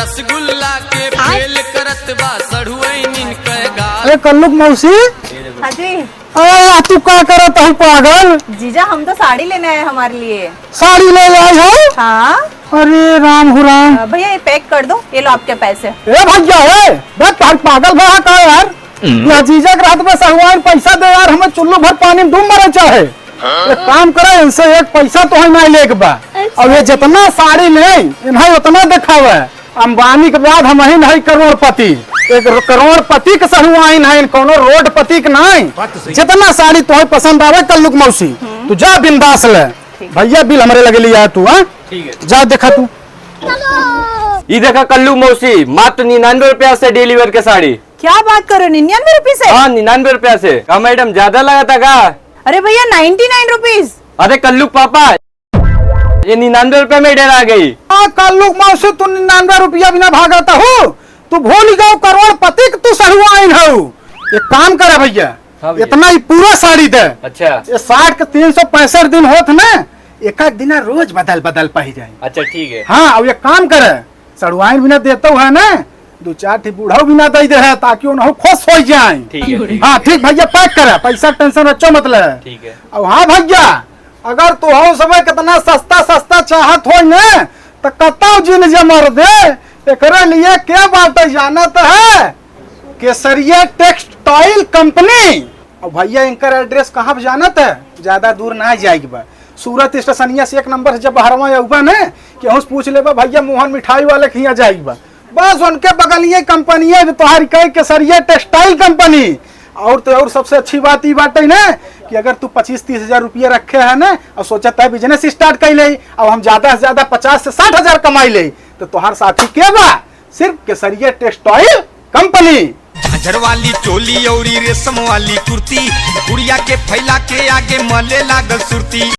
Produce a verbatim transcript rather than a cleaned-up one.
रसगुल्ला के फेल करत बा सढ़ुआइनिन के गाल। अरे कल्लू के मौसी, हाँ जी। अरे यार, तू का करत हऊ पागल? जीजा, हम तो साड़ी लेने आए हमारे लिए। साड़ी ले आई हो? हाँ। अरे राम हो राम। अ, भैया, ये पैक कर दो, ये लो आपके पैसे। ए भैया, ए, बे, तोहर पागल भा का यार? हम्म। या जीजा के रहत में सहुआइन पैसा दे यार, हमें चुल्लू भर पानी में डूब मरे चाहे। एक काम करे, इनसे एक पैसा तो है ना लेके बा। अच्छा। और ये जितना साड़ी ले, इन्हें उतना दिखावे। अंबानी के बाद हम ही नहीं करोड़पति। एक करोड़पति के सहुआइन है, कोनो रोडपति के नहीं। बात तो सही। जितना साड़ी तोहे पसंद आवे कल्लू के मौसी, हम्म। तू जा बिंदास ले। ठीक। भैया बिल हमरे लगे लिया तू, हाँ? ठीक है। जा देखा तू। ई देखा कल्लू मौसी, मात्र निन्यानवे रुपया से डिलीवर के साड़ी। क्या बात करो, निन्यानवे रुपये से? हाँ, निन्यानवे रुपया से। का मैडम, ज्यादा लगा था का? अरे भैया, नाइन्टी नाइन रुपीज। अरे कल्लू पापा, ये निन्यानवे रुपया में डेरा गई। आ, कल्लू मौसी, तू निन्यानवे रुपया बिना भागत हऊ, तू भूल गयो करोड़पति के तू सहुआइन हऊ। एक काम करे भैया, हाँ भैया। इतना ही पूरा साड़ी दे। अच्छा। ये साठ के तीन सौ पैंसठ दिन होत ना, एक आध दिना रोज बदल बदल पाई जाए। अच्छा, ठीक है। हाँ, अब एक काम करे, सड़ुआइन बिना देतो है ना, दो चार ठी बूढ़ऊ बिना दे दे है, ताकि उनहु खुश हो जाए। ठीक है, ठीक है। हाँ, ठीक भैया, पैक करे, पैसा के टेंशन रखो मत ले। ठीक है। अब हाँ भैया, अगर तोहू सबे कितना सस्ता सस्ता चाहत होई ने, त कतौ जिन जे मर्दे, एकरे लिए के बाटे जानत है? केसरिया टेक्सटाइल कंपनी। अब भैया, इनकर एड्रेस कहाँ पे जानत है? ज्यादा दूर ना जाए के बा। सूरत स्टेशनिया से एक नंबर से जब बहरवा अउबा ने, केहू से पूछ लेबा, "भैया, मोहन मिठाई वाले के हियाँ जाए के बा।" बस उनके बगलिए कंपनी है, जो तोहार कहे केसरिया टेक्सटाइल कंपनी। और तो और सबसे अच्छी बात ई बाटे ना कि अगर तू पच्चीस तीस हजार रुपया रखे है ना और सोचत है बिजनेस स्टार्ट कर ले, अब हम ज्यादा से ज्यादा पचास से साठ हजार कमाई ले, तो तोहार साथी के बा? सिर्फ केसरिया टेक्सटाइल कंपनी। झांझर वाली चोली औरी रेशम वाली कुर्ती, गुड़िया के फैला के आगे मले लागल सुरती।